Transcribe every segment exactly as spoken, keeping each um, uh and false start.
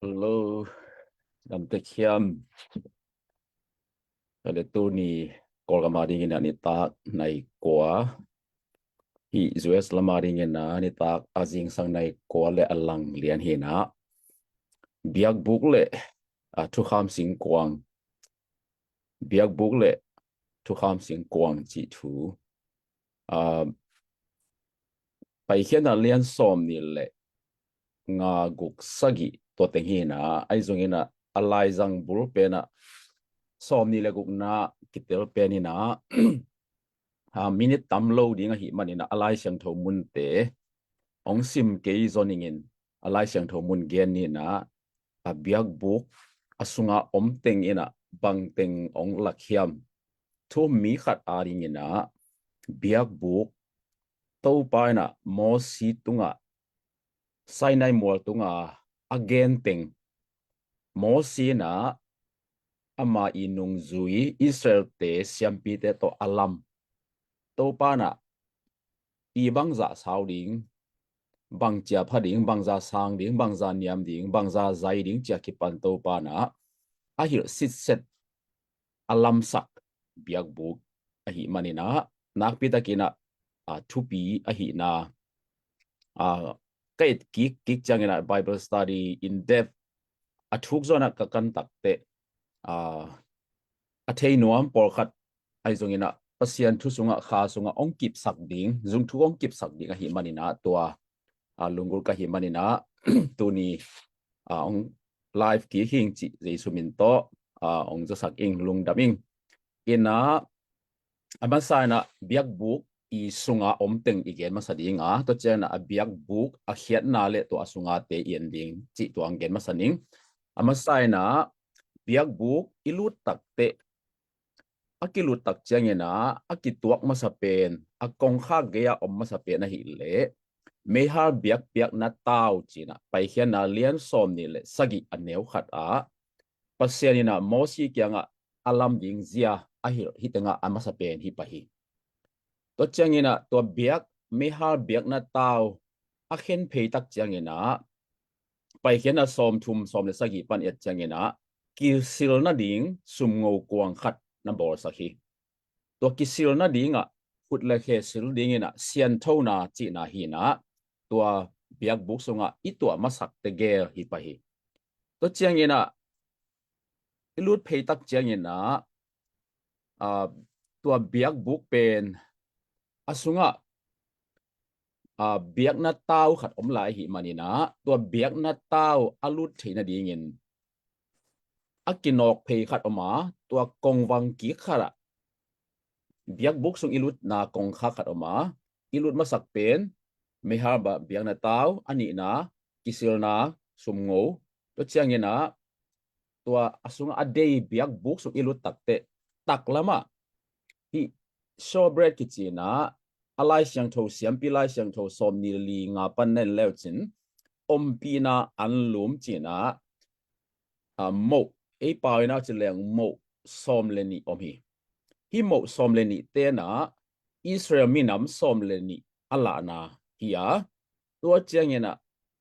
Hello, dam tek hiam? Ka le tuni Kawlgam a dingin a nitak nai kua, hi U S lam a dingin a nitak a zingsang nai kua le a lang lian hi na. Biakbuk le, a, thukham singkuang. Biakbuk le thukham singkuang cih thu. A, Paikhiatna lian sawm nih le nga, guk, sagih tua teng hi na, ahi zongin a, a laizang bul pen a sawm nih le gukna kitel pen hi na, a, minit tam lo ding ahih manin a, a Lai Siangtho munte hong sim kei zong ning in, a Lai Siangtho mun gen ni na, a biakbuk a sunga om teng in a bang teng hong lak hiam? Thu mi khat a dingin a, biakbuk Topa in a Mosi tungah, Sinai mual tungah a gen teng, Mosi in a ama i nungzui Israelte siampite tawh a lam, Topa in a pi bangzah sau ding, bangcia pha ding, bangzah sang ding, bangzah niam ding, bangzah zai ding ci a kipan Topa in a a hilh sitset a lamsak biakbuk ahih manin a, nakpi takin a, a, thupi ahih na, a, ka et kik kik ciangin a, Bible study in depth a thuk zaw in a ka kan tak teh, a, a thei nuam pawlkhat ahi zongin a, Pasian thu sungah, kha sungah hong kipsak ding, zung thu hong kipsak ding ahih manin a, tua, a, lunggulh ka hih manin a, tuni, a, hong live kik hing cih Jesu min tawh, a, hong zasak ing, lungdam ing. In a, a masa in a biakbuk i sunga om teng i gen masa ding a, tua ciangin a, a biakbuk a khiatna le tua a sunga te i en ding cih tua hong gen masa ning. A masa in a, biakbuk i lut tak teh, a kilut tak ciangin a, a kituak masa pen, a kongkhak gei a om masa pen ahih leh, meihal biakpiakna tau ci in a, Paikhiatna lian sawm nih le sagih a neu khat ah, Pasian in a Mosi kiangah a lam ding zia a hilh, hih tengah a masa pen hi pah hi. Tua ciangin a, tua biak, meihal biakna tau a khen phei tak ciangin a, Paikhiatna sawm thum, sawm le sagih pan et ciangin a, kisil nading sumngo kuang khat na bawlsak hi. Tua kisil nading ah, khut le khe sil dingin a, sianthona cihna hi na, tua biakbuk sungah i tuah masak tegel hi pah hi. Tua ciangin a, i lut phei tak ciangin a, a, tua biakbuk pen a sungah, a, biakna tau khat om lai ahih manin a, tua biakna tau a lut theih nadingin a kinawk phei khat om a, tua kongvang kik khat ah, biakbuk sung i lutna kongkhak khat om a, i lut masak pen, meihal ba, biakna tau, a nihna, kisilna sumngo, tua ciangin a, tua a sungah a dei biakbuk sung i lut tak teh, taklam ah, hih showbread kici in a, a Lai Siangtho, siampi Lai Siangtho sawm nih le li nga pan na en le uh cin, ompihna anlum ci in a, a, moh, ei pau in a ci leng moh sawm le nih om hi. Hih moh sawm le nih te in a, Israel minam sawm le nih a lahna hi a, tua ciangin a,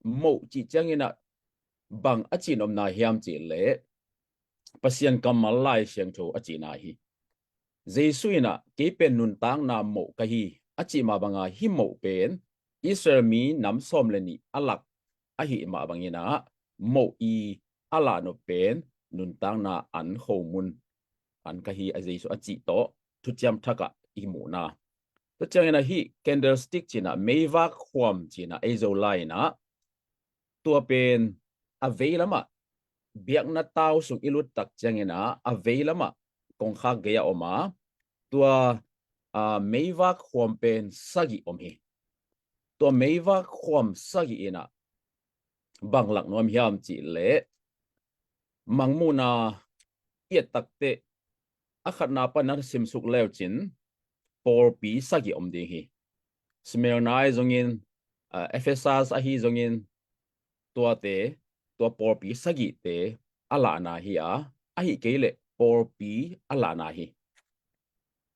moh cih ciangin a, bang a cihnopna hiam cih leh, Pasian kammal Lai Siangtho a cihna hi. Jesu in a, kei pen nuntakna moh ka hi, a cih mah banga, hih moh pen Israel minam sawm le nih a lak ahih mah bangin a, moh i a lahnop pen nuntakna an khomun an ka hi a, Jesu a cih tawh Thuciam Thak ah i muhna. Tua ciangin a, hih candlestick ci in a, meivak khuam ci in a, ei Zolai in a, tua pen a veilam ah, biakna tau sung i lut tak ciangin a, a veilam ah kongkhak gei a om a, tua, a, meivak khuam pen sagih om hi. Tua meivak khuam sagih in a, bang lak nuam hiam cih leh, Mangmuhna i et tak teh, a khatna pan na simsuk le uh cin, pawlpi sagih om ding hi. Smyrna ahi zongin, a, Ephesus ahi zongin, tuate, tua pawlpi sagihte a lahna hi a, ahih kei leh pawlpi a lahna hi.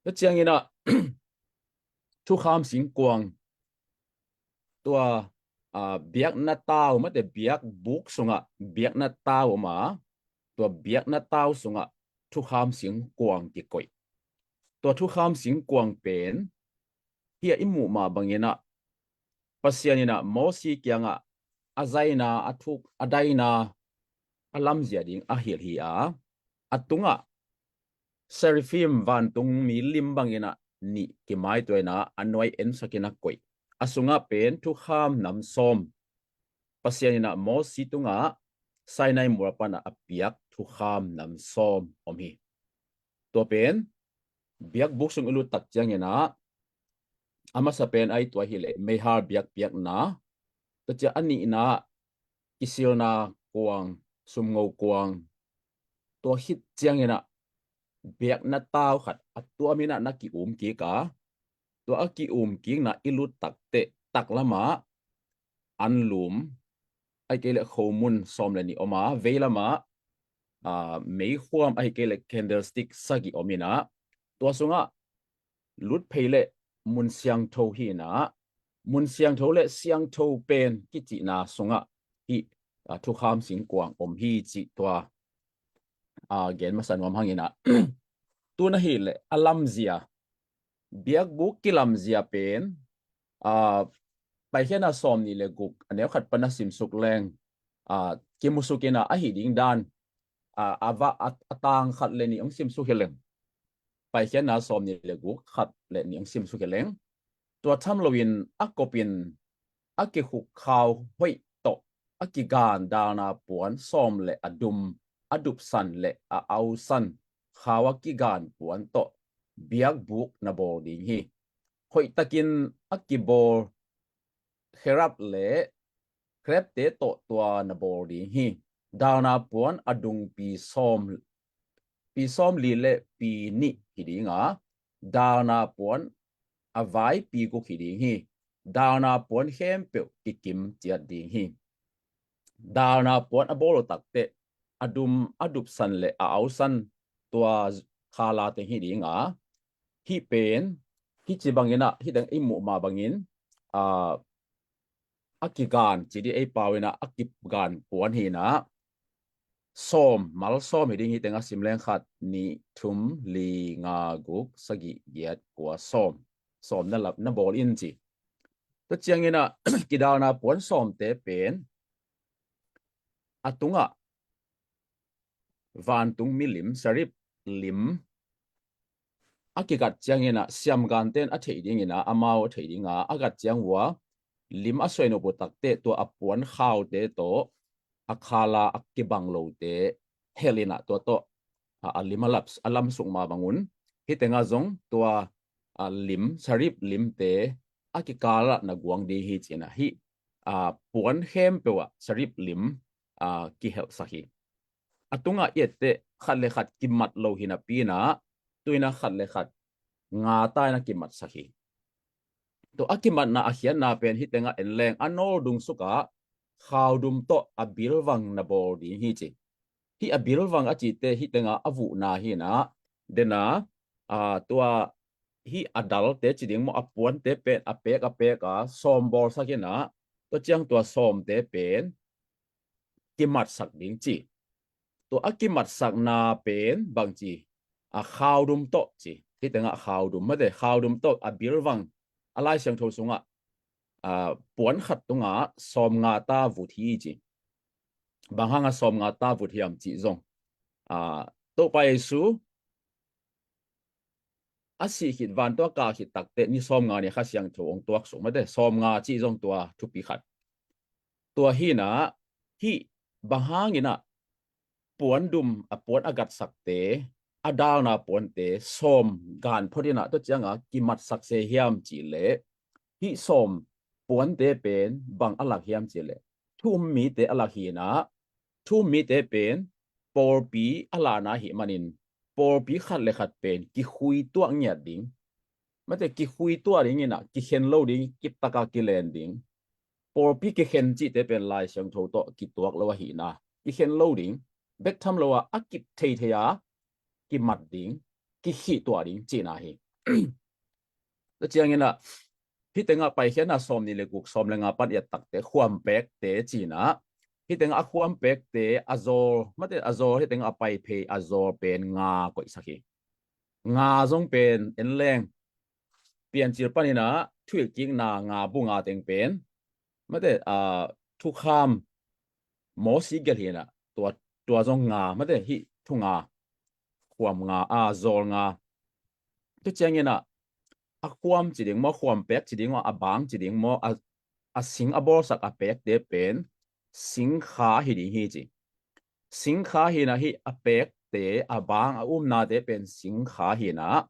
Tua ciangin a, thukham singkuang, tua, biakna tau, mate, biakbuk sungah biakna tau om a, tua biakna tau sungah thukham singkuang kikoih. Tua thukham singkuang pen hih a i muh mah bangin ah Pasian in ah Mosi kiangah a zaina, a thuk, a daina, a lamzia ding a hilh hi a, a tungah Seraphim, vantung mi lim bangin ah nih kimaituaina a nuai ensakin a koih. A sungah pen thukham nam sawm, Pasian in ah Mosi tungah Sinai mual panah a piak thukham nam sawm om hi. Tua pen biakbuk sung i lut tak ciangin ah a masa pen a i tuah hileh meihal biakpiakna, tua ciang a nihna kisilna kuang, sumngo kuang, tua khit ciangin ah biakna tau khat a tuamin ah na ki-um kik a, tua a ki-um kikna i lut takteh taklamah anlum, ahih kei leh khomun sawm le nih om a, veilamah meikhuam, ahih kei leh candlestick sagih om in ah, tua sungah lut phei leh mun siangtho hi in ah, mun siangtho le siangtho pen kicihna sungah hih thukham singkuang om hi cih tua gen masa nuam hang in ah, tu na hileh a lamzia, biakbuk kilamzia pen Paikhiatna sawm nih le guk a neu khat pan a simsuk leng kimusuk in ah ahi ding dan a tang khat le nih hong simsuk hi leng, Paikhiatna sawm nih le guk khat le nih hong simsuk hi leng, tua tham loin a kopin a kikhuk khau hoih tawh a kigan dalna puan sawm le a dum, a dupsan le a ausan khau a kigan puan tawh biakbuk na bawl ding hi. Hoihtakin a kibawl kherap le kherapte tawh tua na bawl ding hi. Dalna puan a dung pi sawm, pi sawm li le pi nih hi ding a, dalna puan a vai pi guk hi ding hi. Dalna puan khempeuh kikim ciat ding hi. Dalna puan a bawl takteh a dum, a dupsan le a ausan tua khala teng hi ding a, hih pen hih ci bangin ah, hih teng i muh mah bangin a kigan ci dih, ei pau in ah a kigan puan hi in ah, sawm, mal sawm hi ding, hih teng a sim leng khat, nih, thum, li, nga, guk, sagih, giat, kua, sawm. Sawm na lap, na bawl in ci. Tua ciangin ah kidalna puan sawmte pen a tungah vantung milim, seraph lim a kigat ciangin ah siamganten a theih dingin ah amau a theih ding a, a gat ciang ua lim a suai nop uh takteh tua a puan khaute tawh a khala a kibang lote hel in ah tua tawh a lim a lam suk mah bangun, hih tengah zong tua lim, seraph limte a kikalah na guang ding hi ci in ah, hih puan khempeuh ah seraph lim kihelhsak hi. A tungah i etteh khat le khat kimat lo hi napi in ah, tu in ah khat le khat ngata in a kimatsak hi. Tua a kimatna a khiatna pen hih tengah en leng a nawldung sukah khaudum tawh a bilvang na bawl ding hi ci. Hih a bilvang a cite hih tengah a vuhna hi in ah, den a tua hih a dalte ci ding maw, a puante pen a pek a pek a sawm bawlsak in ah, tua ciang tua sawmte pen kimatsak ding ci. Tua a kimatsakna pen bangci, a khaudum tawh ci. Hih tengah khaudum, mate, khaudum tawh a bilvang, a Lai Siangtho sungah puan khat tungah sawm ngata vut hi ci. Bang hangah sawm ngata vut hiam cih zong, Topa Jesu a sih khit, vantung a kah khit takteh ni sawm nga ni Kha Siangtho hong tuak sung, mate, sawm nga cih zong tua thupi khat. Tua hi in ah, hih bang hangin ah puandum, a puan a gatsakte, a dalna puante sawm gan phot in ah, tua ciangah kimatsak se hiam cih leh, hih sawm puante pen bang a lak hiam cih leh, thu um mite a lak hi in ah, thu um mite pen pawlpi a lahna ahih manin pawlpi khat le khat pen kikhui tuah ngiat ding, mate, kikhui tuah ding in ah, kikhen lo ding, kiptaka kilen ding. Pawlpi kikhen cihte pen Lai Siangtho tawh kituak lo ahihna, kikhen lo ding, bek tham lo a, a kip theithei a kimat ding, kikhih tuah ding cihna hi. Tua ciangin ah Hih tengah paikhiatna sawm nih le guk, sawm le nga pan i et takte khuam pekte ci-in ah, hih tengah a khuam pekte a zawl, mate, a zawl, hih tengah a pai phei a zawl pen nga koihsak hi. Nga zong pen en leng, Piancil panin ah thuhilhkikna nga, bu nga teng pen, mate, ah, thukham, Mosi gelh hi-in ah, tua, tua zong nga, mate, hih thu nga, khuam nga, ah, zawl nga. Tua ciangin ah a khuam ci ding maw, khuam pek ci ding maw, a bang ci ding maw, a, a sing a bawlsak a pekte pen singkha hi ding hi ci. Singkha hi-in ah hih a pekte, a bang, a umnate pen singkha hi-in ah,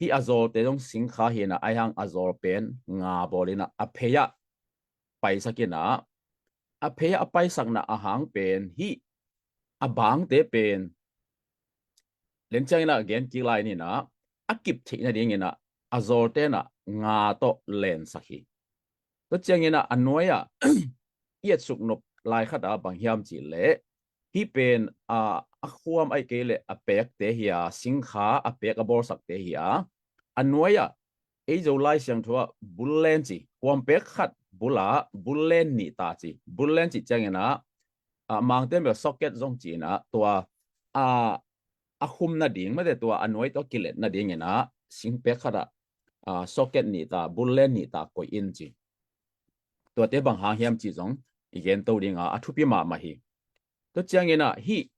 hih a zawlte zong singkha hi-in ah, ahih hang a zawl pen nga bawl in ah a phei-ah paisak in ah, a phei-ah a paisakna a hang pen hih a bangte pen, len ciangin ah gen kik lai ni-in ah, a kip theih nadingin ah a zawlte in ah nga tawh lensak hi. Tua ciangin ah a nuai-ah i etsuk nop lai khat ah bang hiam cih leh, hih pen, ah, a khuam ahih kei leh a pekte hi a, singkha a pek a bawlsakte hi a, a nuai-ah ei Zo Lai Siangtho ah bullen ci, khuam pek khat bul ah bullen nih ta ci. Bullen cih ciangin ah, ah, Mangte bel socket zong ci-in ah, tua, ah, a khum nading, mate, tua a nuai tawh kilet nadingin ah sing pek khat ah, ah, socket nih ta, bullen nih ta koih in ci. Tuate bang hang hiam cih zong i gen to ding a, a thupi mahmah hi. Tua ciangin ah hih,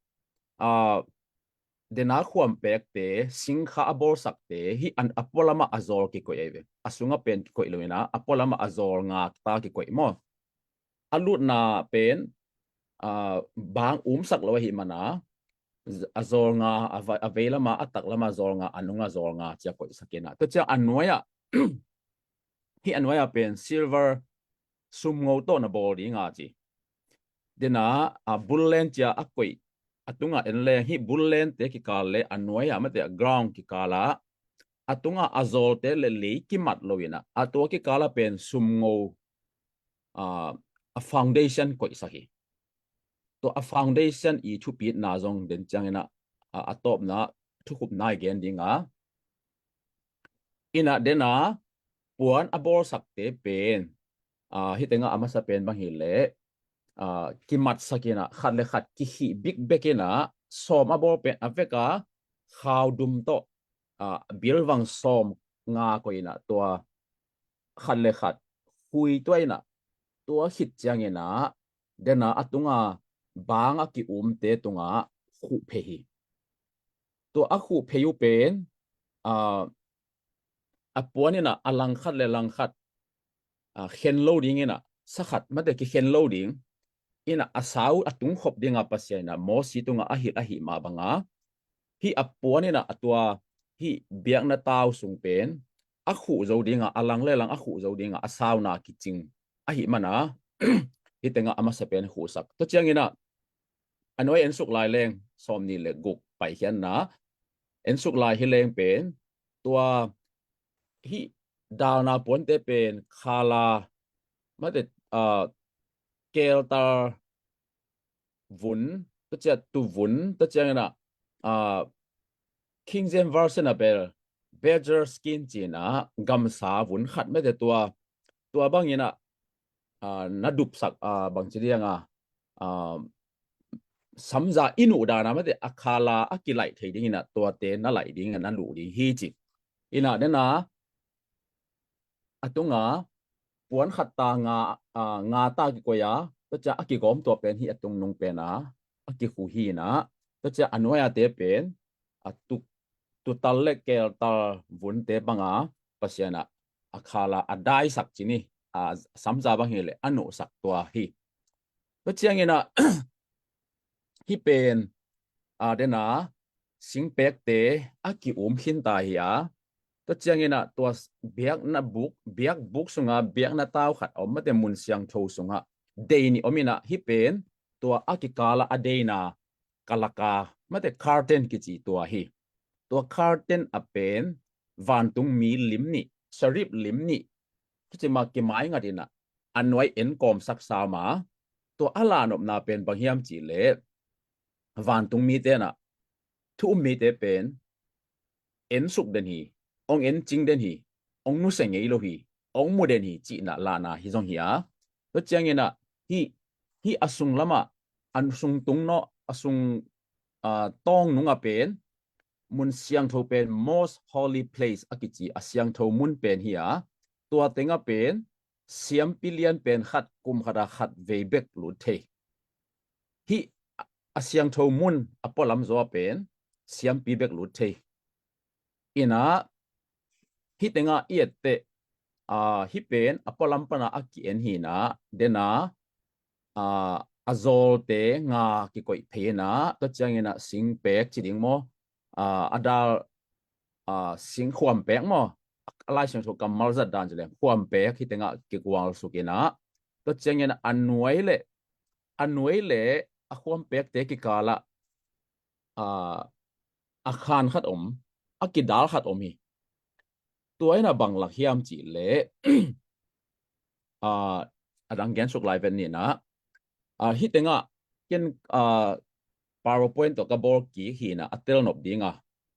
ah, dena khuam pekte, singkha a bawlsakte, hih an a pualamah a zawl kikoih ahi ve. A sungah pen kikoih lo-in ah, a pualamah a zawl nga ta kikoih maw. A lutna pen, ah, bang umsak lo ahih man a, a zawl nga, a vai-, a vei lamah, a tak lamah zawl nga, a nungah zawl nga ci-a koihsak in ah. Tua ciang a nuai-ah, hih a nuai-ah pen silver, sumngo tawh na bawl ding a ci. Dena, ah, bullen ci-a a koih, a tungah en leng, hih bullente kikal le a nuai-ah, mate, a ground kikal ah, a tungah a zawlte le lei kimat lo-in ah, a tua kikal ah pen sumngo, ah, a foundation koihsak hi. Tua a foundation i thupitna zong den ciangin ah, ah, a tawpna thukhupna i gen ding a. In ah dena puan a bawlsakte pen, ah, hih tengah a masa pen bang hi leh, ah, kimatsak in ah, khat le khat kikhih bikbek in ah, sawm a bawl pen a vek a, khau dum tawh, ah, bilvang sawm nga koih in ah, tua khat le khat khui tuah in ah, tua khit ciangin ah, dena a tunga bang a ki-umte tungah khuh phei hi. Tua a khuh phei uh pen, ah, a puan in ah a langkhat le langkhat, ah, khen lo ding in ah, sa khat, mate, kikhen lo ding in ah, a sau a tungkhop ding a Pasian in ah Mosi tungah a hilh ahih mah bang a, hih a puan in ah a tua, hih biakna tau sung pen a khuh zo ding a, a lang le lang a khuh zo ding a, a sauna kicing ahih man a, hih tengah a masa pen khuhsak. Tua ciangin ah a nuai en suk lai leng, sawm nih le guk paikhiatna en suk lai hi leng pen, tua hih dalna puante pen khala, mate, ah, keltal vun, tua ciang tu vun, tua ciangin ah, ah, King James Version ah bel badger skin ci-in ah, gamsa vun khat, mate, tua, tua bangin ah, ah, na dupsak, ah, bang ci ding a, ah, samza i nuh dan a, mate, a khala a kilaih thei dingin ah, tuate na laih dingin ah, na luh ding hi ci. In ah dena a tunga puan khat ta nga, ah, nga ta kikoih a, tua ciang a kigawm tua pen hih a tungnung pen a, a kikhu hi in ah, tua ciang a nuai-ate pen, a tu, tutal le keltal vunte bang a, Pasian ah a khala a daisak ci ni, a samza bang hi leh a nuhsak tua hi. Tua ciangin ah hih pen, ah, dena singpekte a ki-um khinta hi a, tua ciangin ah tua biakna buk, biakbuk sunga biakna tau khat a om, mate, mun siangtho sungah dei nih om in ah, hih pen tua a kikal ah a deina kalaka, mate, curtain kici tua hi. Tua curtain a pen vantung mi lim nih, serif lim nih, tua ci mah kimai ngat in ah, a nuai en kawmsak sam a, tua a lanopna pen bang hiam cih leh, vantung mite in ah, thu um mite pen en suk den hi, ong en cing den hi, ong nusia ngei lo hi, ong mu den hi cihna lahna hi zong hi a. Tua ciangin ah hih, hih a sung lamah, a sung tung nawh, a sung, ah, tawng nungah pen mun siangtho pen most holy place a kici a siangtho mun pen hi a. Tua tengah pen siampi lian pen khat kum khat a khat vei bek lut thei. Hih a siangtho mun a pualam zaw pen siampi bek lut thei. Inah hih tengah i etteh, ah, hih pen a pualam pana a ki-en hinah dena, ah, a zawlte nga kikoih phei inah, tua cianginah singpek ci ding maw, ah, a dal, ah, singkhuampek maw, a Lai Siangtho kammal zat dan ci leng khuampek hih tengah kigualsuk inah, tua ciangin a nuai le, a nuai le a khuampekte kikalah, ah, a khan khat om, a kidal khat om hi. Tua inah bang lak hiam cih leh, ah, a dang gensuk lai vet ninah, ah, hih tengah ken, ah, PowerPoint tawh ka bawl kik hinah a tel nop dinga,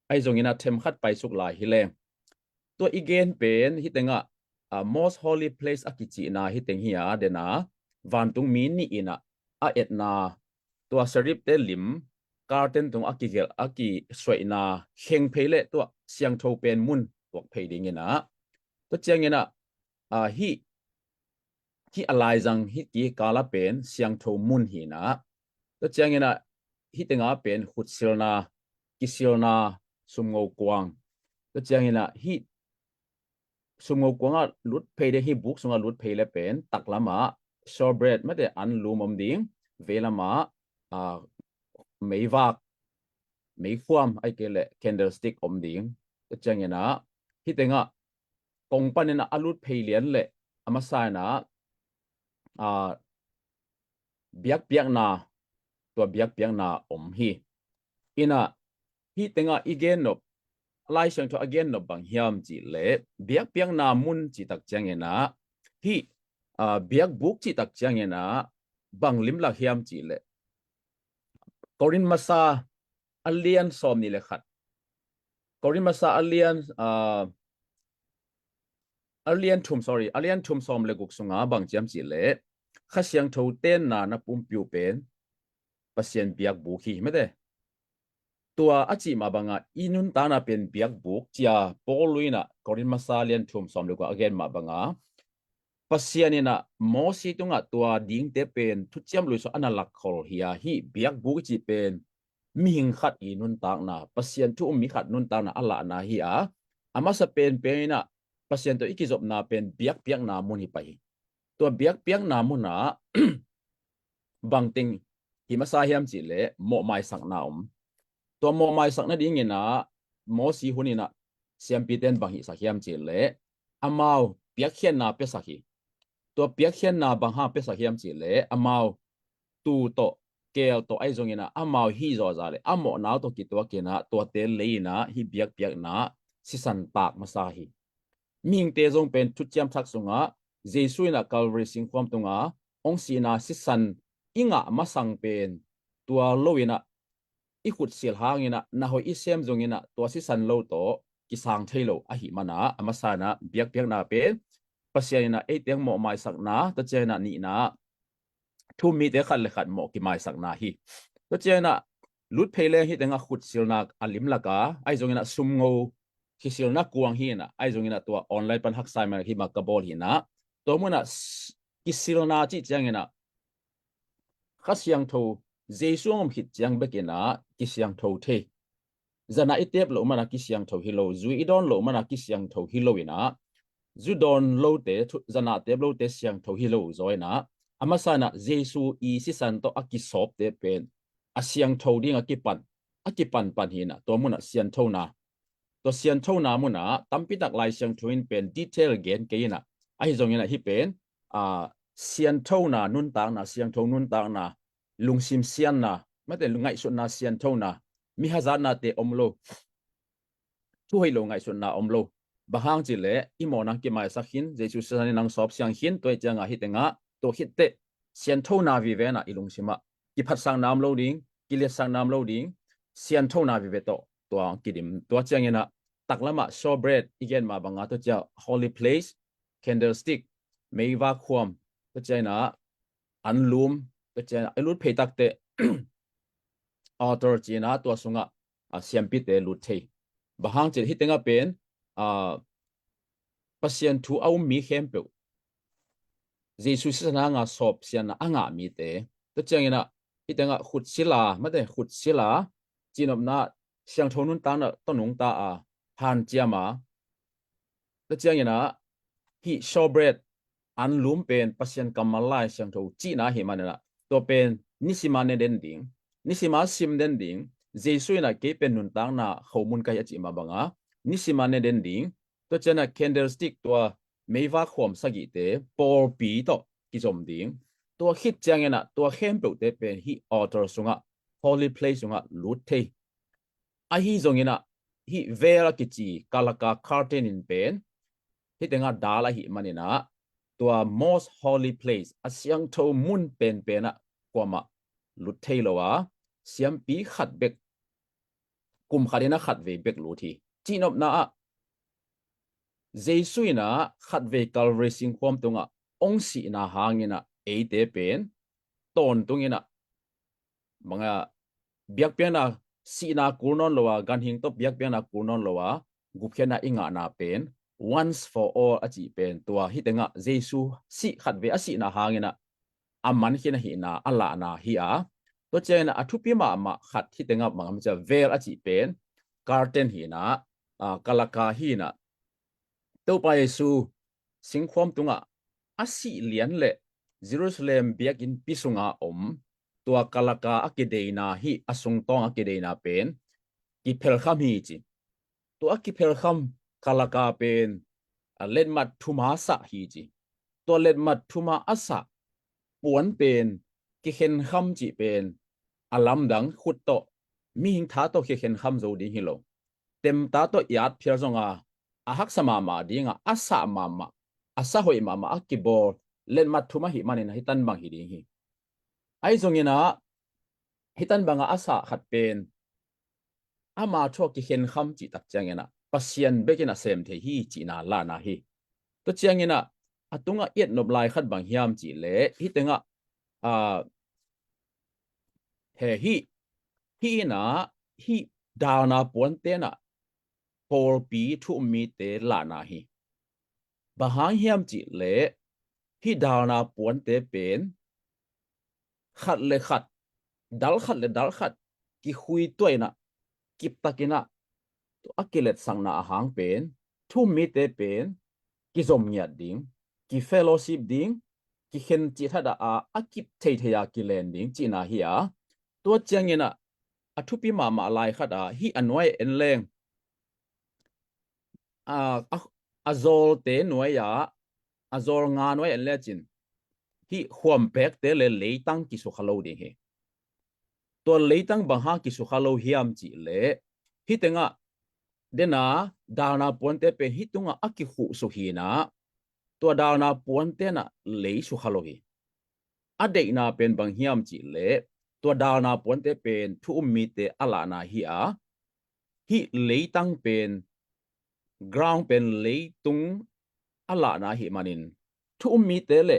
ahi zongin a themkhat paisuk lai hi leng. Tua i gen pen hih tengah, ah, most holy place a kicihna hih teng hi a, dena vantung mi nih inah a etna, tua serifte lim, curtain tung a kigelh, a kisuaihna kheng phei le tua siangtho pen mun tuak phei dinginah, tua cianginah, ah, hih, hih a laizang hih kikala pen siangtho mun hinah, tua cianginah hih tengah pen khutsilna, kisilna, sumngo kuang, tua cianginah hih sumngo kuangah lut phei ding, hih buk sungah lut phei le pen taklamah showbread mate an lum om ding, veilamah, ah, meivak, meikhuam, ahih kei leh candlestick om ding. Tua cianginah hih tengah kong paninah a lut phei lian le a masa inah, ah, biakpiakna, tua biakpiakna om hi. Inah hih tengah i gen nop, Lai Siangtho a gen nop bang hiam cih leh biakpiakna mun cih tak cianginah hih, ah, biakbuk cih tak cianginah bang lim lak hiam cih leh Korin masa a lian sawm nih le khat, Korin masa a lian, ah, a lian thum, sorry, a lian thum sawm le guk sunga bang ciam cih leh Kha Siangtho tenna na pumpi uh pen Pasian biakbuk hi mate. Tua a cih mah banga i nuntakna pen biakbuk cia Paul inah Korin masa lian thum sawm le guk a gen mah banga Pasian inah Mosi tungah tua dingte pen thuciam luisua a na lakkhol hi a, hih biakbuk i cih pen mihing khat i nuntakna, Pasian thu um mi khat nuntakna a lahna hi a, a masa penpen inah Pasian tawh i kizopna pen biakpiakna mun hi pah hi. Tua biakpiakna munah bangteng hi masa hiam cih leh mawhmaisakna om. Tua mawhmaisakna dinginah Mosi huninah siampiten bang hihsak hiam cih leh amau piakkhiatna piasak hi. Tua piakkhiatna bang hang piasak hiam cih leh amau tuu tawh, keel tawh, ahi zonginah amau hih zawhzah le a mawhnau tawh kituakinah tuate lei inah hih biakpiakna sisan tak masa hi. Mihingte zong pen thuciam thak sungah Jesu inah Calvary singkhuam tunga hong sihna sisan i ngah masang pen tua lo inah i khutsil hanginah na hoih i sem zonginah tua sisan lo tawh kisang thei lo ahih manah a masa inah biakpiakna pen Pasian inah ei teng mawhmaisakna, tua cianginah nihna thu um mite khat le khat mawh kimaisakna hi. Tua cianginah lut phei leng hih tengah khutsilna a lim laka, ahi zonginah sumngo kisilna kuang hinah, ahi zonginah tua online pan haksa i man hih mah ka bawl hinah, tua munah kisilna cih cianginah Kha Siangtho, Jesu hong om khit ciang bekinah kisiangtho thei. Zana i tep loh mana kisiangtho hi lo, zui i dawn loh mana kisiangtho hi lo inah, zu dawn lote, zana tep lote siangtho hi lo zaw inah, a masa inah Jesu i sisan tawh a kisawpte pen a siangtho ding a kipan, a kipanpan hinah, tua munah sianthona, tua sianthona munah tampitak Lai Siangtho in pen detail gen kei inah, ahi zonginah hih pen, ah, sianthona nuntakna, siangtho nuntakna, lungsim sianna, mate ngaihsutna sianthona, mi hazatnate om lo, thuhoih lo ngaihsutna om lo. Bang hang cih leh i mawhna kimaisak khin, Jesu sisan in hong sawp siang khin, tua ih ciangah hih tengah tua khitteh sianthona vive inah i lungsimah kiphatsakna om lo ding, kiliatsakna om lo ding, sianthona vive tawh tua kidim. Tua cianginah taklamah showbread i gen mah banga tua ciah holy place, candlestick, meivak khuam, tua ciangin ah anlum, tua ciangin ah a lut phei takte altar ci-in ah tua sungah a siampite lut thei. Bang hang cih leh hih tengah pen a Pasian thu a um mi khempeuh, Jesu sisan hanga sawp sianna a ngah mite, tua ciangin ah hih tengah khut sila, mate khut sila, cinopna, siangtho nuntakna tawh nungta a hanciam a, tua ciangin ah hih showbread, anlum pen Pasian kammal Lai Siangtho cihna ahih manin ah tua pen nisima ne den ding, nisima sim den ding, Jesu in ah kei pen nuntakna khomun ka hi a cih mah banga nisima ne den ding. Tua ciangin ah candlestick, tua meivak khuam sagihte pawlpi tawh kizom ding. Tua khit ciangin ah tua khempeuhte pen hih altar sungah, holy place sungah lut thei. Ahi zongin ah hih veil a kici kalaka, curtain in pen hih tengah dal ahih manin ah tua most holy place, a siangtho mun penpen ah kuamah lut thei lo a, siampi khat bek, kum khat in ah khatvei bek lut hi. Cinopna ah Jesu in ah khatvei Calvary singkhuam tungah hong sihna hangin ah eite pen tawntungin ah, bang a, biakpiakna, sihna kul nawn lo a, ganhing tawh biakpiakna kul nawn lo a, gupkhiatna i ngahna pen once for all a cih pen tua hih tengah Jesu sih khatvei a sihna hangin ah a mankhin ahihna a lahna hi a, tua ciangin ah a thupi mahmah khat hih tengah bang a, veil a cih pen curtain hi in ah, a, kalaka hi in ah, Topa Jesu singkhuam tungah a sih lian leh Jerusalem biakinnpi sunga om tua kalaka a kideina, hih a sungtawng a kideina pen kiphelkham hi ci. Tua a kiphelkham kalaka pen a letmat thuma sah hi ci. Tua letmat thuma a sah puan pen kikhenkham cih pen a lamdang, khut tawh, mihing tha tawh kikhenkham zo ding hi lo. Temta tawh i at phial zonga a haksa mahmah dinga a sah mahmah, a sa hoih mahmah a kibawl letmat thum ahih manin hih tan bang hi ding hi. Ahi zongin ah hih tan banga a sah khat pen ama thu a kikhenkham cih tak ciangin ah Pasian bekin a sem thei hi cihna lahna hi. Tua ciangin ah a tungah i et nop lai khat bang hiam cih leh hih tengah, a, he hih, hih in ah hih dalna puante in ah pawlpi thu um mite lahna hi. Bang hang hiam cih leh hih dalna puante pen khat le khat, dal khat le dal khat kikhui tuah in ah, kiptak in ah, tua a kiletsakna a hang pen thu um mite pen kizom ngiat ding, kifellowship ding, kikhen cih thadah a, a kip theithei a kilen ding cihna hi a, tua ciangin ah a thupi mahmah lai khat ah hih a nuai en leng, a, a, a zawlte nuai ah, a zawl nga nuai en lecin hih khuampekte le leitang kisukha lo ding hi. Tua leitang bang hang kisukha lo hiam cih leh hih tengah dena dalna puante pen hih tungah a kikhuhsuk hi in ah, tua dalna puante in ah lei sukha lo hi. A deihna pen bang hiam cih leh tua dalna puante pen thu um mite a lahna hi a, hih leitang pen, ground pen leitung a lahna ahih manin thu um mite le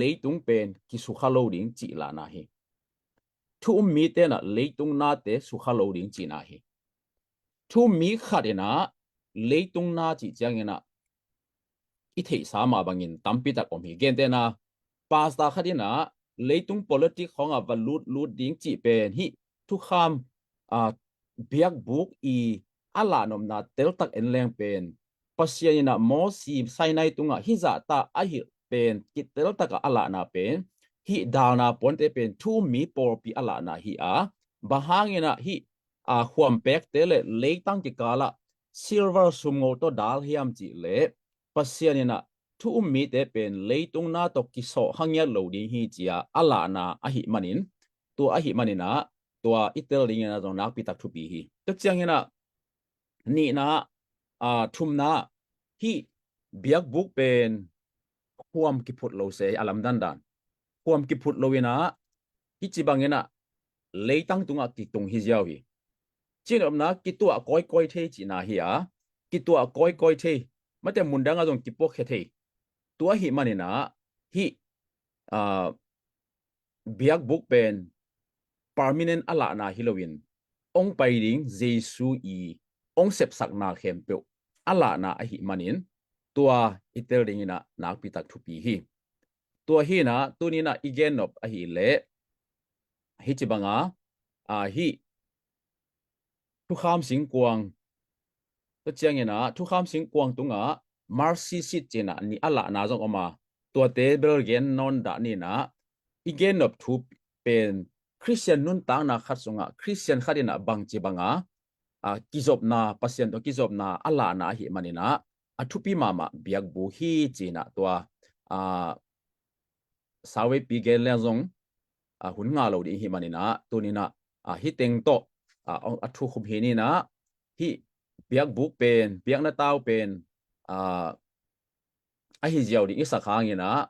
leitung pen kisukha lo ding cih lahna hi. Thu um mite in ah leitung nate sukha lo ding cihna hi. Thu um mi khat in ah leitung na cih ciangin ah i theihsa mah bangin tampi tak om hi. Gentehna, pastor khat in ah leitung politic khawngah va lutlut ding cih pen hih thukham, a, biakbuk i a lahnopna teltak en leng pen Pasian in ah Mosi Sinai tungah hih zahta a hilh pen kiteltak a a lahna pen hih dalna puante pen thu um mi pawlpi a lahna hi a, bang hangin ah hih, a, khuampekte le leitang kikalah silver sumngo tawh dal hiam cih leh Pasian in ah thu um mite pen leitung na tawh kisawh kha ngiat lo ding hi ci a a lahna ahih manin, tua ahih manin ah tua i tel dingin ah zong nakpi tak thupi hi. Tua ciangin ah nihna, a, thumna, hih biakbuk pen khuam kiphut lo se a lamdandan. Khuam kiphut lo in ah hih ci bangin ah leitang tungah kitung hi ziau hi. Cinopna kituah kawikawi thei cihna hi a, kituah kawikawi thei, mate mundang ah zong kipuakkhia thei. Tua ahih manin ah hih, ah, biakbuk pen permanent a lahna hi loin, hong pai ding Jesu i hong sepsakna khempeuh a lahna ahih manin, tua i tel dingin ah nakpi tak thupi hi. Tua hi-in ah tuni-in ah i gennop ahih leh, hih ci banga, ah, hih thukham singkuang, tua ciangin ah thukham singkuang tungah mercy seat ci-in ah ni a lahna zong om a, tuate bel gen nawn dah ni-in ah, i gennop thu pen Khristian nuntakna khat sungah Khristian khat in ah bangci banga, ah, kizopna, Pasian tawh kizopna a lahna ahih manin ah, a thupi mahmah biakbuk hi ci-in ah tua, ah, sawtpi gen leng zong, ah, hun ngah lo ding ahih manin ah, tuni-in ah, ah, hih teng tawh, ah, a thukhum hi ni-in ah, hih biakbuk pen, biakna tau pen, ah, ahi ziau ding i sak hangin ah,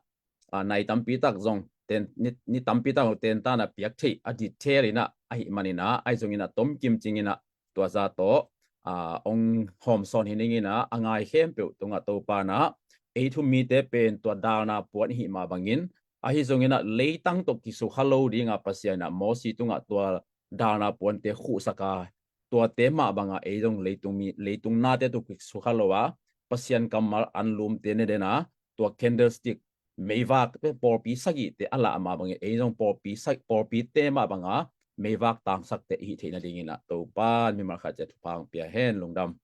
ah, nai tampi tak zong, ten, ni, ni tampi tak zong tentan ah piak theih a detail in ah ahih manin ah, ahi zongin ah tomkim cingin ah tua zah tawh, ah, hong hawmsawn hi ning in ah, a ngai khempeuh tungah Topa in ah, ei thu mite pen tua dalna puan i hih mah bangin, ahi zongin ah leitang tawh kisukha lo ding a Pasian in ah Mosi tungah tua dalna puante khuhsak a, tuate mah banga ei zong leitung mi, leitung nate tawh kisukha lo a, Pasian kammal anlumte ne den a, tua candlestick, meivak, pawlpi sagihte a lah mah bangin ei zong pawlpi sag-, pawlpite mah banga meivak tangsak teh i hih theih nadingin ah Topa in mimal khat ciat thupha hong pia hen. Lungdam.